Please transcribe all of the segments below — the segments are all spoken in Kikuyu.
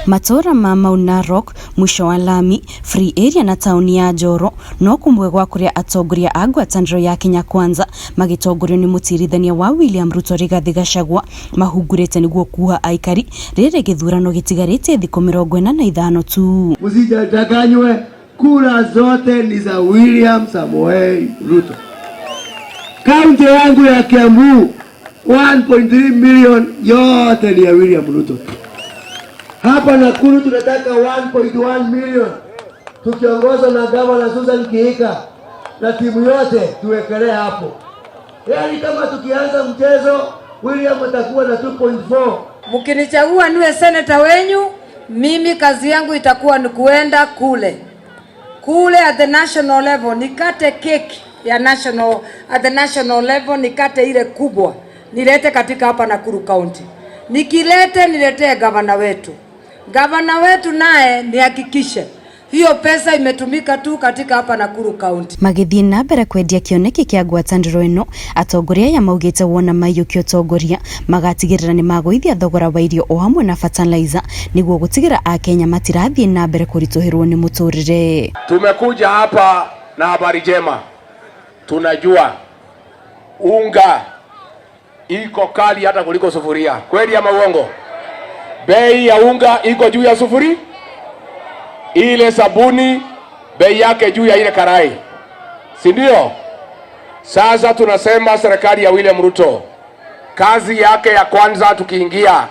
Matũũra ma Mau Narok, mũico wa lami, Free Area na taũni ya Njoro no kũmwe gwa kũrĩa atongoria a ngwatanĩro ya Kenya Kwanza magĩtongorio nĩ mũtiirithania wa William Ruto Rigathi Gachagua mahungurĩte nĩguo kuoha aikari rĩrĩ gĩthurano gĩtigarĩtie thikũ 45 tu. Msijadanganywe, kura zote ni za William Samoei Ruto. Kaunti yangu ya Kiambu 1.3 million yote ni ya William Ruto. Hapa Nakuru tunataka 1.1 million tukiongozwa na gavana Susan Kihika na timu yote tuwekelee hapo. Yaani kama tukianza mchezo William atakuwa na 2.4. Mkinichagua niwe seneta wenyu, mimi kazi yangu itakuwa ni kuenda kule kule at the national level, nikate keki ya national, at the national level nikate ile kubwa nilete katika hapa Nakuru County. Nikilete niletee gavana wetu, gavana wetu naye nihakikishe hiyo pesa imetumika tu katika hapa Nakuru County. Magĩthiĩ na mbere kwendia kĩoneki kĩa ngwatanĩro ĩno, atongoria aya maugĩte wona maiyũkia ũtongoria magatigĩrĩra nĩ magũithia thogora wa irio o hamwe na fertilizer nĩguo gũtigĩra akenya matirathiĩ na mbere kũritũhĩrwo nĩ mũtũrĩre. Tumekuja hapa na habari njema. Tunajua unga iko kali hata kuliko sufuria, kweli ama uongo? Bei ya unga iko juu ya sufuri, ile sabuni bei yake juu ya ile karai, si ndio? Sasa tunasema serikali ya William Ruto kazi yake ya kwanza tukiingia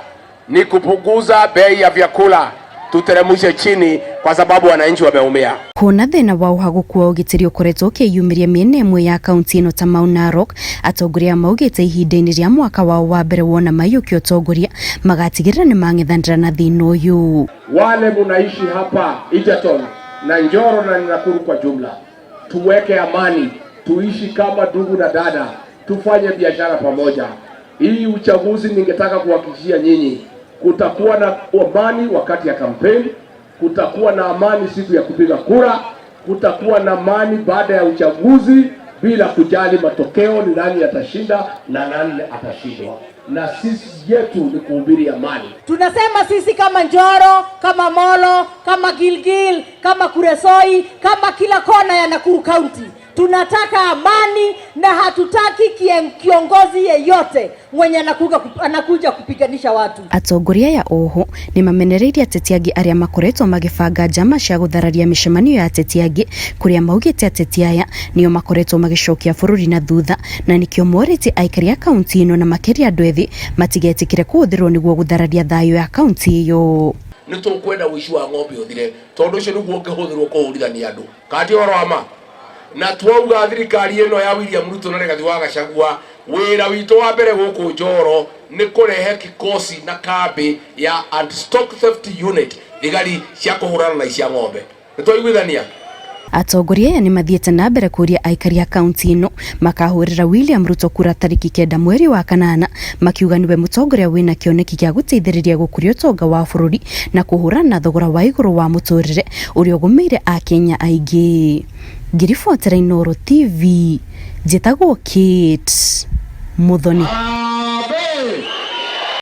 ni kupunguza bei ya vyakula, tuteremushe chini, kwa sababu wananchi wameumia. Kuona thĩna wa ũhagũku wa ũgitĩri ũkoretwo ũkĩyumĩria mĩena ĩmwe ya kaunti ĩno ta Mau Narok, atongoria maugĩte ihinda-inĩ rĩa mwaka wao wa mbere wona maiyũkia ũtongoria magatigĩrĩra nĩ mang'ethanĩra na thĩna ũyũ. Wale munaishi hapa Egerton na Njoro na Nakuru kwa jumla, tuweke amani, tuishi kama ndugu na dada, tufanye biashara pamoja. Hii uchaguzi ningetaka kuhakikishia nyinyi kutakuwa na amani wakati ya kampeni, kutakuwa na amani siku ya kupiga kura, kutakuwa na amani baada ya uchaguzi, bila kujali matokeo ni nani atashinda na nani atashindwa. Na sisi yetu ni kuhubiri amani. Tunasema sisi kama Njoro, kama Molo, kama Gilgil, kama Kuresoi, kama kila kona ya Nakuru County, tunataka amani na hatutaki kiongozi yeyote mwenye anakuja kupiganisha watu. Atongoria aya oho nĩ mamenereirie ateti angĩ arĩa makoretwo magĩbanga njama cia gũthararia mĩcemanio ya ateti angĩ, kũrĩa maugĩte ateti aya nĩo makoretwo magĩcokia bũrũri na thutha, na nĩkĩo morĩtie aikari a kaunti ĩno na makĩria andũ ethĩ matigetĩkĩre kũhũthĩrwo nĩguo gũthararia thayũ ya kaunti ĩyo. Nĩ tũkwenda ũici wa ng'ombe ũthire, tondũ ũcio nĩguo ũngĩhũthĩrwo kũhũrithania andũ kati ũhoro wa ma. Na twauga thirikari ĩno ya William Ruto na Rigathi wa Gachagua, wĩra witũ wa mbere gũkũ Njoro nĩ kũrehe kikosi na kambĩ ya anti-stock theft unit, thigari cia kũhũrana na icia ng'ombe. Nĩ twaiguithania? Atongoria aya nĩ mathiĩte na mbere kũria aikari a kaunti ĩno makahũrĩra William Ruto kura tarĩki 9 mweri wa kanana, makiuga nĩwe mũtongoria wĩna kĩoneki gĩa gũteithĩrĩria gũkũria ũtonga wa bũrũri na kũhũrana na thogora wa igũrũ wa mũtũrĩre ũrĩa ũgũmĩire akenya aingĩ. Ngĩribotera Inooro TV, njĩtagwo Kate Muthoni.